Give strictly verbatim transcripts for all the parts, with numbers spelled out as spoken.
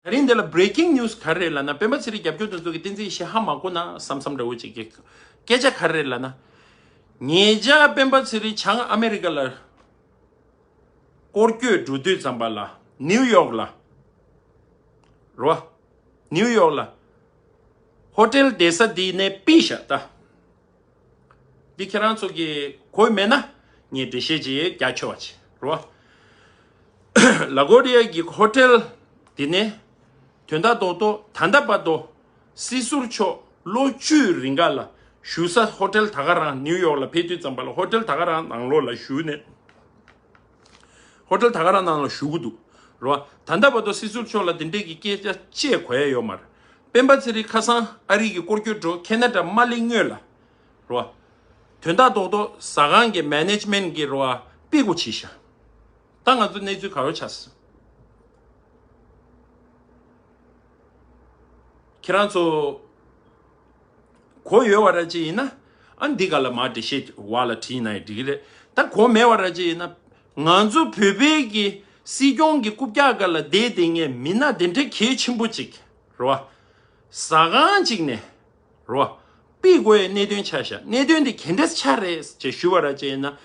ད་རིང་འདི་ལ་breaking news ག་རེ་རེད་ལབ་ན། སྤེན་པ་ཚེ་རིང་རྒྱབ་སྐྱོར་དེ་ཚོ་གིས་བསྟན་འཛིན་ཡེ་ཤེས་ཧ་མ་གོ་ན་བསམ་བསམ་འདྲ་བོ་ཅིག་གི་སྐད་ཆ་ག་རེ་རེད་ལབ་ན། ཉེ་ཆར་སྤེན་པ་ཚེ་རིང་བྱང་ཨ་མེ་རི་ཀ་ལ་སྐོར་སྐྱོད་འགྲོ་དུས་ཙམ་པ་ལ་ནིའུ་ཡོག་ལ་རོ། ནིའུ་ཡོག་ལ་ཧོ་ཊེལ་བསྡད་ས་འདི་ནས་ཕུད་ཤག་ད། འདི་ཁྱེད་རང་ཚོ་གིས་གོ་མེད་ན་ངས་འགྲེལ་བཤད་ཅིག་རྒྱག་ཆོག་པ་བྱེད་རོ། ལ་གོ་རི་ཡ་གི་ཧོ་ཊེལ་འདི་ནས་དོན་དག་རྡོག་རྡོག་ད་ལྟ་བར་དུ་སྲིད་ཟུར་མཆོག་ལོ་བཅུའི་རིང་ག་ལ་བཞུགས་ས་ཧོ་ཊེལ་ད་ག་རང་ནིའུ་ཡོག་ལ་ཕེབས་དུས་ཙམ་པ་ལ་ཧོ་ཊེལ་ད་ག་རང་ནང་ལོགས་ལ་བཞུགས་ནས། ཧོ་ཊེལ་ད་ག་རང་ནང་ལ་བཞུགས་ཀྱི་འདུག་རོ། ད་ལྟ་བར་དུ་སྲིད་ཟུར་མཆོག་ལ་དེ་འདྲས་ཀྱི་སྐད་ཆ་བཤད་གོ་ཡ་ཡོད་མ་རེད། སྤེན་པ་ཚེ་རིང་ཁ་སང་ཨ་རི་གི་སྐོར་སྐྱོད་འགྲོ་ཁེ་ན་ཌ་མ་སླེབས་སྔོན་ལ་རོ། དོན་དག་རྡོག་རྡོག་ཟ་ཁང་གི་མེ་ནེ་ཇི་མེན་གྱི་རོ་པི་གོ་བྱས་ཤག་ད་ང་ཚོ་གནས་ཚུལ་ག་རེ་ཆགས་སོང་། ཁྱེད་རང་ཚོ་གོ་ཡོད་པ་ར་ཅིག་ཡིན་ན། ཨ་འདི་ག་ལ་མ་འགྲེལ་བཤད་བ་ལ་བྲིས་ན་ཡང་འགྲིག་གི་རེད། ད་གོ་མེད་པ་ར་ཅིག་ཡིན་ན། ང་ཚོ་བོད་པའི་གི་སྲིད་སྐྱོང་གི་རྐུབ་བཀྱག་སྒང་ལ་བསྡད་བསྡད་མཁན་མི་སྣ་དེ་འདྲའི་གལ་ཆེན་པོ་ཅིག་རེད་བ། ཟ་ཁང་ཅིག་ནས་རེད་བ། ཕུད་དགོས་ཡའི་གནད་དོན་ཆགས་ཤག་གནད་དོན་དེ་ག་འདྲས་ཆགས་རེད་ཅེས་ཞུ་བ་ར་ཅིག་ཡིན་ན།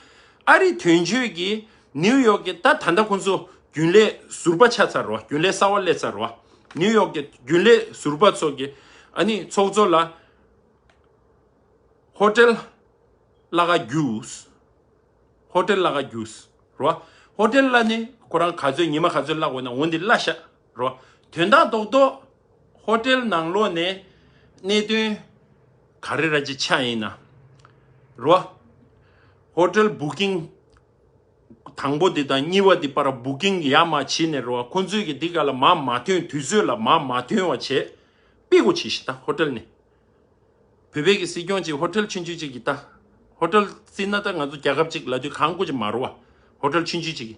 ཨ་རི་དོན་གཅོད་ཀྱིས་ནིའུ་ཡོག་གི་ད་ད་ལྟ་ཁོང་ཚོ་རྒྱུན་ལས་ཟུར་པ་ཆགས་ཚར་རེད་བ། རྒྱུན་ལས་གསར་པ་སླེབས་ཚར་རེད་བ། ནིའུ་ཡོག་གི་རྒྱུན་ལས་ཟུར་པ་ཚོ་གིས་ཨ་ནི་ཚོགས་གཙོ་ལ་ཧོ་ཊེལ་གླ་ག་རྒྱུགས། ཧོ་ཊེལ་གླ་ག་རྒྱུགས་རོ། ཧོ་ཊེལ་གླ་ནི་ཁོ་རང་ག་ཚོད་ཉི་མ་ག་ཚོད་གླ་དགོས་ན་འོ་འདི་གླ་ཤག་རོ། དོན་དག་རྡོག་རྡོག་ཧོ་ཊེལ་ནང་ལོགས་ནས་གནད་དོན་ག་རེ་ར་ཅིག་ཆགས་ཡིན་ན་རོ། ཧོ་ཊེལ་བུ་ཀིང་དང་པོ་འདི་དང་གཉིས་པ་འདི་བར་བུ་ཀིང་ཡར་མར་བྱས་ནས་རོ། ཁོང་ཚོས་ཀྱི་འདི་ག་ལ་མར་མ་ཐོན། དུས་ཚོད་ལ་མར་མ་ཐོན་པ་བྱས་པི་གོ་བྱས་ཤག་ད་ཧོ་ཊེལ་ནས། བོད་པའི་གི་སྲིད་སྐྱོང་གཅིག་ཧོ་ཊེལ་ཆུང་ཆུང་གཅིག་གི་ད། ཧོ་ཊེལ་བརྩིས་ན་ད་ང་ཚོ་རྒྱལ་ཁབ་གཅིག་ལབ་དུས་གང་དགོས་ཀྱི་མ་རེད་བ། ཧོ་ཊེལ་ཆུང་ཆུང་གཅིག་གི།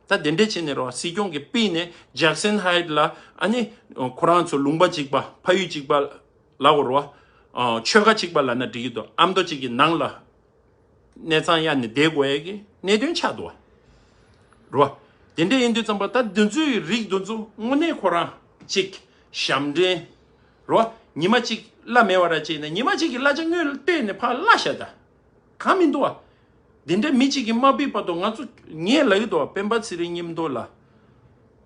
ད་དེ་འདྲས་བྱས་ནས་རེད་བ། སྲིད་སྐྱོང་གི་པི་ནས་ཇེག་སན་ཧའེ་ཊི་ལ་ཨ་ནི་ཁོ་རང་ཚོ་ལུང་པ་གཅིག་པ་ཕ་ཡུལ་གཅིག་པ་ལབ་དགོས་རེད་བ། ཆོལ་ཁ་གཅིག་པ་ལབ་ན་འགྲིག་གི་འདུག་ཨ་མདོ་གཅིག་གི་ནང་ལ། གནས་ཚང་གཡར་ནས་བསྡད་དགོས་ཡས་ཀྱི་གནད་དོན་ཆགས་འདུག་བ། རེད་བ། དེ་འདྲ་ཡིན་དུས་ཙམ་པ་ད་འདི་ཚོའི་རིགས་འདི་ཚོ་དངོས་གནས་ཁོ་རང་གཅིག་ཞབས་འདྲེན། རེད་བ། ཉི་མ་གཅིག་གླ་མེད་པ་ར་ཅིག་ནས་ཉི་མ་གཅིག་གི་གླ་ཆ་དངུལ་སྤྲད་ནས་ཕར་གླ་བཞག་ད། གང་མི་འདུག་བ། འདི་འདྲ་མི་གཅིག་གིས་མ་ཕུད་བར་དུ་ང་ཚོ་ངས་ལབ་ཀྱི་འདུག་བ། སྤེན་པ་ཚེ་རིང་མཉམ་དུ་ལ།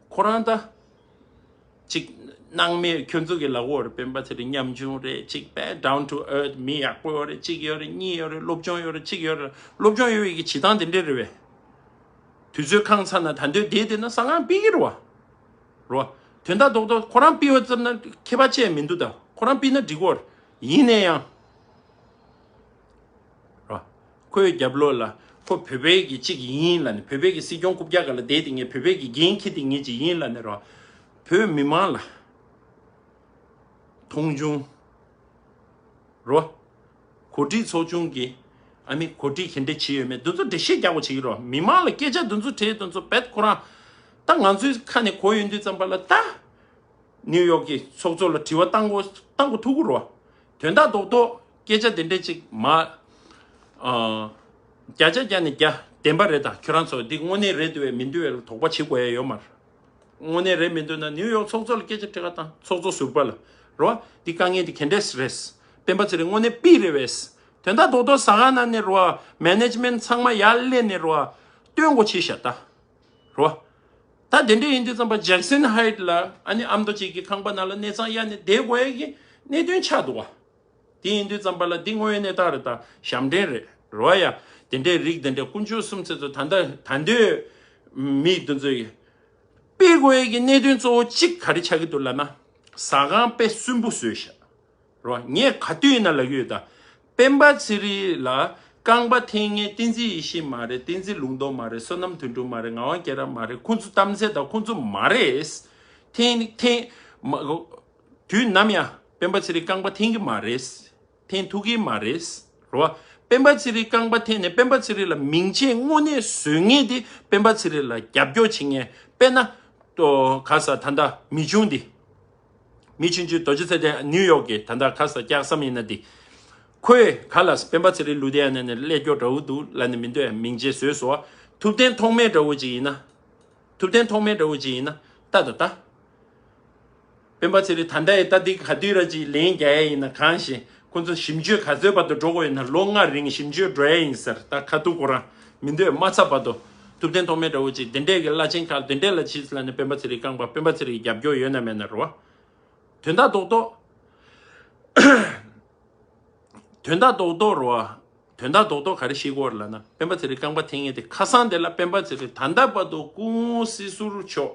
ཁོ་རང་ད། གཅིག་སྣང་མེད་ཁྱོད་ཚོ་གི་ལ་འོར་སྤེན་པ་ཚེ་རིང་ཉམ་ཆུང་རེད། གཅིག་དཔེ་down to earth མི་ཡག་པོ་ཡོད་རེད། གཅིག་ཡོད་རེད། གཉིས་ཡོད་རེད། སློབ་སྦྱོང་ཡོད་རེད། གཅིག་ཡོད་རེད། སློབ་སྦྱོང་ཡོད་པའི་གི་བྱེད་སྟངས་དེ་འདྲས་རེད་བས། དུས་ཚོད་ཁང་ཚ་ན་ད་འདོད་བསྡད་བསྡད་ན་ས་ཁང་ཕུད་ཀྱི་རེད་བ། རོ། དོན་དག་རྡོག་རྡོག་ཁོ་རང་ཕུད་པ་ཙམ་ན་ཁྱད་པར་ཅི་ཡང་མི་འདུག་ད་ཁོ་རང་ཕུད་ན་འགྲིག་གོ། ཡིན་ན་ཡང་། རོ། ཁོའི་རྒྱབ་ལོགས་ལ་ཁོ་བོད་པའི་གི་གཅིག་ཡིན་ལབ་ནས། བོད་པའི་གི་སྲིད་སྐྱོང་རྐུབ་བཀྱག་སྒང་ལ་བསྡད་དེ་ངས་བོད་པའི་གི་འགན་འཁྱེར་དེ་ངས་གཅིག་ཡིན་ལབ་ནས་རོ། བོད་མི་མང་ལ་མཐོང་ཆུང་རོ། གོ་སྒྲིག་ཚོགས་ཆུང་གི་ཨ་མི་གོ་སྒྲིག་ག་འདྲ་བྱས་ཡོད་མེད་འདི་ཚོ་འགྲེལ་བཤད་རྒྱག་དགོས་བྱེད་ཀྱི་རོ། མི་མང་ལ་སྐད་ཆ་འདི་ཚོ་དྲིས་འདི་ཚོ་བེད་ཁོ་རང་ད་ང་ཚོའི་ཁ་ནས་གོ་ཡོང་དུས་ཙམ་པ་ལ་ད། ནིའུ་ཡོག་གི་ཚོགས་གཙོ་ལ་དྲི་བ་བཏང་དགོས་བཏང་དགོས་ཐུག་གི་རེད་བ། དོན་དག་རྡོག་རྡོག་སྐད་ཆ་དེ་འདྲས་ཅིག་མ། ཨ། བརྒྱ་ཆ་བརྒྱ་ནས་བརྒྱ་བདེན་པ་རེད། ད་ཁྱོད་རང་ཚོ་འདི་དངོས་གནས་རེད་འདུག་བས་མི་འདུག་བས་ལ་དོགས་པ་བྱེད་དགོས་ཡ་ཡོད་མ་རེད། དངོས་གནས་རེད་མི་འདུག་ན་ནིའུ་ཡོག་ཚོགས་གཙོ་ལ་སྐད་ཆ་དྲི་ག་དང་ཚོགས་གཙོ་ཟུར་པ་ལ་རེད་བ། འདི་དཀའ་ངལ་འདི་ག་འདྲས་རེད། སྤེན་པ་ཚེ་རིང་དངོས་གནས་པི་རེད་བས། དོན་དག་རྡོག་རྡོག་ཟ་ཁང་ནང་ནས་རེད་བ། མེ་ནེ་ཇི་མེན་ཚང་མ་ཡར་སླེབས་ནས་རེད་བ། སྟོན་དགོས་བྱས་ཤག་ད། རོ། ད་དེ་འདྲ་ཡིན་དུས་ཙམ་པ་ཇེག་སན་ཧའེ་ཊི་ལ་ཨ་ནི་ཨ་མདོ་གཅིག་གི་ཁང་པ་ནང་ལ་གནས་ཚང་གཡར་ནས་བསྡད་དགོས་ཡ་གི་གནད་དོན་ཆགས་འདུག་བ། དེ་ཡིན་དུས་ཙམ་པ་ལ་འདི་དངོས་ཡོད་གནས་སྟངས་རེད། ད་ཞབས་འདྲེན་རེད་རོ། ཡ་དེ་འདྲའི་རིགས་དེ་འདྲའི་དཀོན་མཆོག་གསུམ་ཚེ་ཚོ་ད་ལྟ་ད་འདོད་མི་དེ་ཚོ་ཡི་སྤེལ་དགོས་ཡ་གི་གནད་དོན་གཙོ་བོ་གཅིག་ག་རེ་ཆགས་ཀྱི་འདུག་ལབ་ན། ཟ་ཁང་དཔེ་སུན་པོ་བཟོས་ཤག་རོ། ངས་ག་དུས་ཡིན་ན་ལབ་ཀྱི་ཡོད་ད། སྤེན་པ་ཚེ་རིང་ལ་རྐང་པ་འཐེན་མཁན་བསྟན་འཛིན་ཡེ་ཤེས་མ་རེད། བསྟན་འཛིན་ལུང་རྟོགས་མ་རེད། བསོད་ནམས་དོན་གྲུབ་མ་རེད། ངག་དབང་རྒྱལ་རབ་མ་རེད། ཁོང་ཚོ་གཏམ་ཚད་དང་ཁོང་ཚོ་མ་རེད། འཐེན་འཐེན་མ། དུས་ནམ་ཡང་སྤེན་པ་ཚེ་རིང་རྐང་པ་འཐེན་གྱི་མ་རེད། འཐེན་ཐུབ་ཀྱི་མ་རེད། རོ། སྤེན་པ་ཚེ་རིང་རྐང་པ་འཐེན་ནས་སྤེན་པ་ཚེ་རིང་ལ་མིང་ཆད་དངོས་གནས་བཟོ་མཁན་དེ་སྤེན་པ་ཚེ་རིང་ལ་རྒྱབ་སྐྱོར་བྱེད་མཁན་དཔེར་ན། ཏོ་ག་ས་ད་ལྟ་མི་ཆུང་འདི། མི་ཆུང་ཆུང་རྡོ་རྗེ་ཚེ་བརྟན་ནིའུ་ཡོག་གི་ད་ལྟ་ཁ་ས་སྐྱག་ཟམ་ཡིན་ན་འདི། ཁོས་ག་ལ་སྤེན་པ་ཚེ་རིང་ལུ་དེ་ཡ་ནས་ནས་ཀླད་ཀྱོག་འདྲ་བོ་འདུག་ལབ་ནས་མི་འདོད་ཡ་མིང་ཆད་བཟོས་སོ། ཐུབ་བསྟན་ཐོགས་མེད་འདྲ་བོ་ཅིག་ཡིན་ན། ཐུབ་བསྟན་ཐོགས་མེད་འདྲ་བོ་ཅིག་ཡིན་ན་ལྟ་ད་ལྟ། སྤེན་པ་ཚེ་རིང་ད་ལྟ་ཡི་ལྟ་འདི་ག་དུས་ར་ཅིག་ལན་རྒྱག་ཡ་ཡིན་ན་གང་ཞིག་ཁོ་ཚོ་ཞིབ་འཇུག་ག་ཚོད་བར་དུ་འགྲོ་དགོས་ཡིན་ན་ལོ་ལྔ་རིང་ཞིབ་འཇུག་འགྲོ་ཡ་ཡིན་ཟེར། ད་ཁ་ཐུག་ཁོ་རང་མི་འདོད་མ་ཚར་བར་དུ་ཐུབ་བསྟན་ཐོགས་མེད་འདྲ་བོ་ཅིག་དེ་འདྲས་ཀྱི་བླ་ཆེན་ཁག་དེ་འདྲས་ལ་ཕྱིས་ལ་ནི་སྤེན་པ་ཚེ་རིང་རྐང་པ་སྤེན་པ་ཚེ་རིང་རྒྱབ་སྐྱོར་ཡོད་ན་མེད་ན་རེད་བ། དོན་དག་རྡོག་རྡོག་དོན་དག་རྡོག་རྡོག་རེད་བ། དོན་དག་རྡོག་རྡོག་ག་རེ་ཤེས་དགོས་རེད་ལབ་ན་སྤེན་པ་ཚེ་རིང་རྐང་པ་འཐེན་མཁན་དེ་ཁ་སང་དེ་ལ་སྤེན་པ་ཚེ་རིང་ད་ལྟ་བར་དུ་སྐུ་ངོ་སྲིད་ཟུར་མཆོག་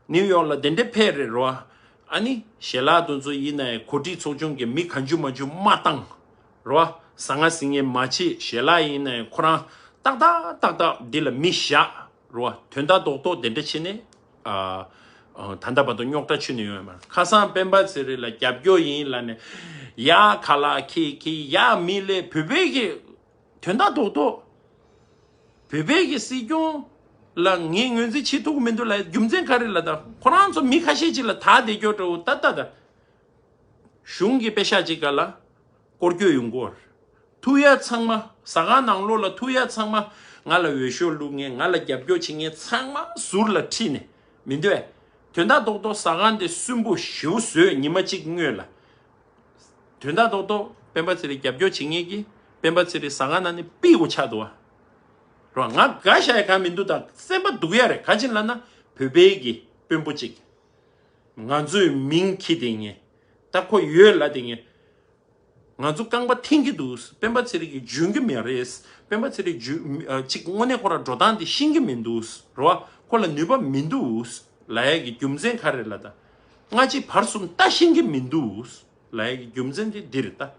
ནིའུ་ཡོག་ལ་དེ་འདྲས་ཕེབས་རེད་རོ། ཨ་ནི་ཞལ་ལག་དེ་ཚོ་ཡིན་ནའི་གོ་སྒྲིག་ཚོགས་ཆུང་གི་མི་གང་བྱུང་མང་བྱུང་མ་བཏང་རོ། ཟ་ང་ཟིང་ངེ་མ་བྱེད། ཞལ་ལག་ཡིན་ནའི་ཁོ་རང་ཏག་ཏག་ཏག་ཏག་འདི་ལ་མི་བཞག་རོ། དོན་དག་རྡོག་རྡོག་དེ་འདྲ་བྱས་ནས་ཨ་ཨ་ད་ལྟ་བར་དུ་རྙོག་དྲ་ཆུ་ནས་ཡོང་ཡོད་མ་རེད། ཁ་སང་སྤེན་པ་ཚེ་རིང་ལ་རྒྱབ་སྐྱོར་ཡིན་ལབ་ནས་ཡ་ཁ་ལག་ཁི་ཁི་ཡ་མི་ལས་བོད་པའི་གི་དོན་དག་རྡོག་རྡོག་བོད་པའི་གི་སྲིད་སྐྱོང་ལ་ངས་ངོས་འཛིན་བྱེད་ཐུབ་ཀྱི་མི་འདུག་ལབ་རྒྱུ་མཚན་ག་རེ་ལ་ད་ཁོ་རང་ཚོ་མི་ཁ་ཤས་ཅིག་ལ་ད་བདེ་སྐྱོ་འདྲ་བོ་ད་ལྟ་ད་གཞུང་གི་པེ་ཤག་ཅིག་ག་ལ་སྐོར་སྐྱོད་ཡོང་གོ་ཐུག་ཡ་ཚང་མ་ཟ་ཁང་ནང་ལོགས་ལ་ཐུག་ཡ་ཚང་མ་ང་ལ་འོས་ཤོག་བླུག་མཁན་ང་ལ་རྒྱབ་སྐྱོར་བྱེད་མཁན་ཚང་མ་ཟུར་ལ་ཁྲིད་ནས་མི་འདོད། དོན་དག་རྡོག་རྡོག་ཟ་ཁང་དེ་སུན་པོ་ཞེ་པོ་བཟོས་ཉི་མ་གཅིག་སྔོན་ལ། དོན་དག་རྡོག་རྡོག་སྤེན་པ་ཚེ་རིང་རྒྱབ་སྐྱོར་བྱེད་མཁན་གྱིས་སྤེན་པ་ཚེ་རིང་ཟ་ཁང་ནང་ནས་ཕུད་དགོས་ཆགས་འདུག་བ། རོ་ང་དགའ་ཤ་ཡ་གང་མི་འདུག་ད་སེམས་པ་སྡུག་ཡ་རེད། ག་ཅིན་ལབ་ན་བོད་པའི་གི་དཔོན་པོ་གཅིག་ང་ཚོའི་མིང་འཁྱེར་དེ་ངས་ད་ཁོ་ཡོད་ལ་དེ་ངས་ང་ཚོ་རྐང་པ་འཐེན་གྱི་འདུག་སྤེན་པ་ཚེ་རིང་གི་འཇོན་གྱི་མེད་རེད། སྤེན་པ་ཚེ་རིང་འཇོན་ཨ་གཅིག་དངོས་གནས་ཁོ་རང་འགྲོ་སྟངས་དེ་ཤེས་ཀྱི་མི་འདུག་རོ། ཁོ་ལ་ནུས་པ་མི་འདུག་ལབ་ཡ་གི་རྒྱུ་མཚན་ག་རེ་ལབ་ད་སྔ་ཕྱི་བར་གསུམ་ལྟ་ཤེས་ཀྱི་མི་འདུག་ལབ་ཡ་གི་རྒྱུ་མཚན་དེ་འདི་རེད་ད།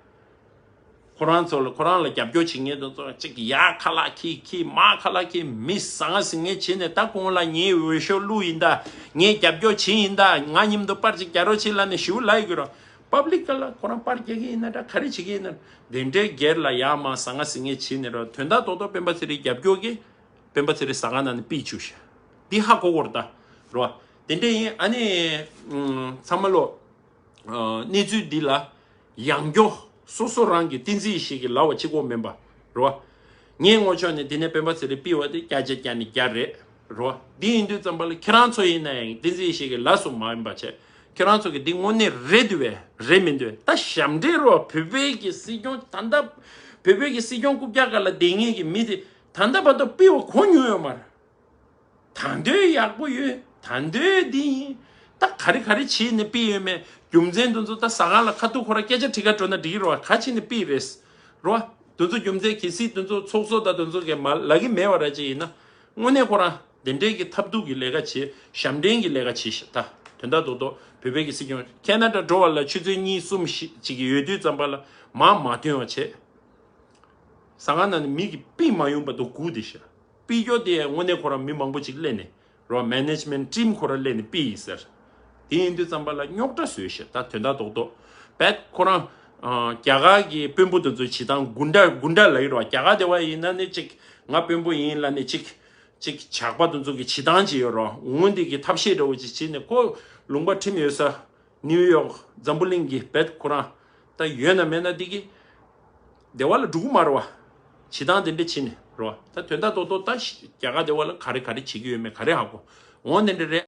ཁོ་རང་ཚོ་ལ་ཁོ་རང་ལ་རྒྱབ་སྐྱོར་བྱེད་མཁན་དེ་ཚོ་གཅིག་ཡ་ཁ་ལག་ཁྱི་ཁྱི་མ་ཁ་ལག་ཁྱི་མི་ཟ་ང་ཟིང་ངེ་བྱེད་ནས་ད་ཁོང་ལ་ངའི་འོས་ཤོག་བླུགས་ཡིན་ད། ངའི་རྒྱབ་སྐྱོར་བྱེད་ཡིན་ད། ང་མཉམ་དུ་པར་ཅིག་རྒྱག་རོགས་བྱེད་ལབ་ནས་ཞུ་ལབ་ཡོད་ཀྱི་རོ། པབ་ལིག་ག་ལ་ཁོ་རང་པར་རྒྱག་གི་ཡིན་ན་འདྲ་ག་རེ་བྱེད་ཀྱི་ཡིན་ན་དེ་འདྲའི་སྒེར་ལ་ཡ་མ་ཟ་ང་ཟིང་ངེ་བྱེད་ནས་རོ། དོན་དག་རྡོག་རྡོག་སྤེན་པ་ཚེ་རིང་རྒྱབ་སྐྱོར་གྱིས་སྤེན་པ་ཚེ་རིང་ཟ་ཁང་ནང་ནས་ཕུད་བཅུག་ཤག་འདི་ཧ་གོ་གོ་རེད་ད་རོ། དེ་འདྲ་ཡིན་ཨ་ནི་ཚང་མ་ལོ། གནས་ཚུལ་འདི་ལ་ཡང་སྐྱོ་སོ་སོ་རང་གི་བསྟན་འཛིན་ཡེ་ཤེས་ཀྱི་ལབ་པ་གཅིག་པོ་མིན་པ་རོ། ངའི་ངོ་ཕྱོགས་ནས་འདི་ནས་སྤེན་པ་ཚེ་རིང་ཕུད་པ་དེ་བརྒྱ་ཆ་བརྒྱ་ནས་བརྒྱ་རེད་རོ། འདི་ཡིན་དུས་ཙམ་པ་ལ་ཁྱེད་རང་ཚོ་ཡིན་ན་ཡང་བསྟན་འཛིན་ཡེ་ཤེས་ཀྱི་ལབ་སུ་མ་ཡིན་པ་བྱས་ཁྱེད་རང་ཚོ་གི་འདི་དངོས་གནས་རེད་འདུག་བས་རེད་མི་འདུག་བས། ད་ཞབས་འདྲེན་རོ། བོད་པའི་གི་སྲིད་སྐྱོང་ད་ལྟ་བོད་པའི་གི་སྲིད་སྐྱོང་རྐུབ་བཀྱག་སྒང་ལ་བསྡད་མཁན་གྱི་མི་དེ་ད་ལྟ་བར་དུ་ཕུད་པ་གོ་མྱོང་ཡོད་མ་རེད། ད་འདོད་ཡག་པོ་ཡོད། ད་འདོད་འདི་ཡིན། ད་ག་རེ་ག་རེ་བྱས་ནས་ཕུད་ཡོད་མེད་རྒྱུ་མཚན་དེ་ཚོ་ད་ཟ་ཁང་ལ་ཁ་ཐུག་ཁོ་ར་སྐད་ཆ་དྲི་ག་འགྲོ་ན་འགྲིག་གི་རེད་བ། ག་བྱས་ནས་ཕུད་རེད་རོ། དེ་ཚོ་རྒྱུ་མཚན་གལ་སྲིད་དེ་ཚོ་ཚོགས་གཙོ་དང་དེ་ཚོ་གིས་མ་ལབ་ཀྱི་མེད་པ་ར་ཅིག་ཡིན་ན་དངོས་གནས་ཁོ་རང་དེ་འདྲའི་གི་ཐབས་སྡུག་གི་ལས་ཀ་བྱེད་ཞབས་འདྲེན་གྱི་ལས་ཀ་བྱེད་ཤག་ད་དོན་དག་རྡོག་རྡོག་བོད་པའི་གི་སྲིད་སྐྱོང་ཁེ་ན་ཌ་འགྲོ་བ་ལ་ཆུ་ཚོད་གཉིས་གསུམ་བཞི་ཅིག་ཡོད་དུས་ཙམ་པ་ལ་མར་མ་ཐོན་པ་བྱས། ཟ་ཁང་ནང་ནས་མི་གིས་ཕུད་མ་ཡོང་བར་དུ་སྒུག་བསྡད་ཤག་ཕུད་རྒྱུ་དེ་དངོས་གནས་ཁོ་རང་མི་མང་པོ་ཅིག་སླེབས་ནས་རོ། མེ་ནེཇ་མེན་ཊི་ཊིམ་ཁོ་རང་སླེབས་ནས་ཕུད་ཡིན་ཟེར། དེ་ཡིན་དུས་ཙམ་པ་ལ་རྙོག་དྲ་བཟོས་ཤག་ད་དོན་དག་རྡོག་རྡོག་བེད་ཁོ་རང་རྒྱ་གར་གྱི་དཔོན་པོ་དེ་ཚོའི་བྱེད་སྟངས་གུན་ཌ་གུན་ཌ་ལབ་ཀྱི་རོ། རྒྱ་གར་དེ་བ་ཡིན་ན་ནི་ཅིག་ང་དཔོན་པོ་ཡིན་ལབ་ནས་ཅིག་ཅིག་ཇག་པ་དེ་ཚོ་གི་བྱེད་སྟངས་ཅིག་ཡོད་རོ། འོ་འདི་གི་ཐབས་ཤེས་འདྲ་བོ་ཅིག་བྱས་ནས་ཁོ་ལུང་པ་ཁྲིམས་ཡོད་ས། ནིའུ་ཡོག་འཛམ་བུ་གླིང་གི་བེད་ཁོ་རང་ད་ཡོད་ན་མེད་ན་འདི་གི་སྡེ་བ་ལ་འགྲོ་གི་མ་རེད་བ། བྱེད་སྟངས་དེ་འདྲ་བྱས་ནས་རེད་བ། ད་དོན་དག་རྡོག་རྡོག་ད་ཤི་རྒྱ་གར་སྡེ་བ་ལ་ག་རེ་ག་རེ་བྱེད་ཀྱི་ཡོད་མེད་ག་རེ་ཧ་གོ། འོ་དེ་འདྲ་རེད།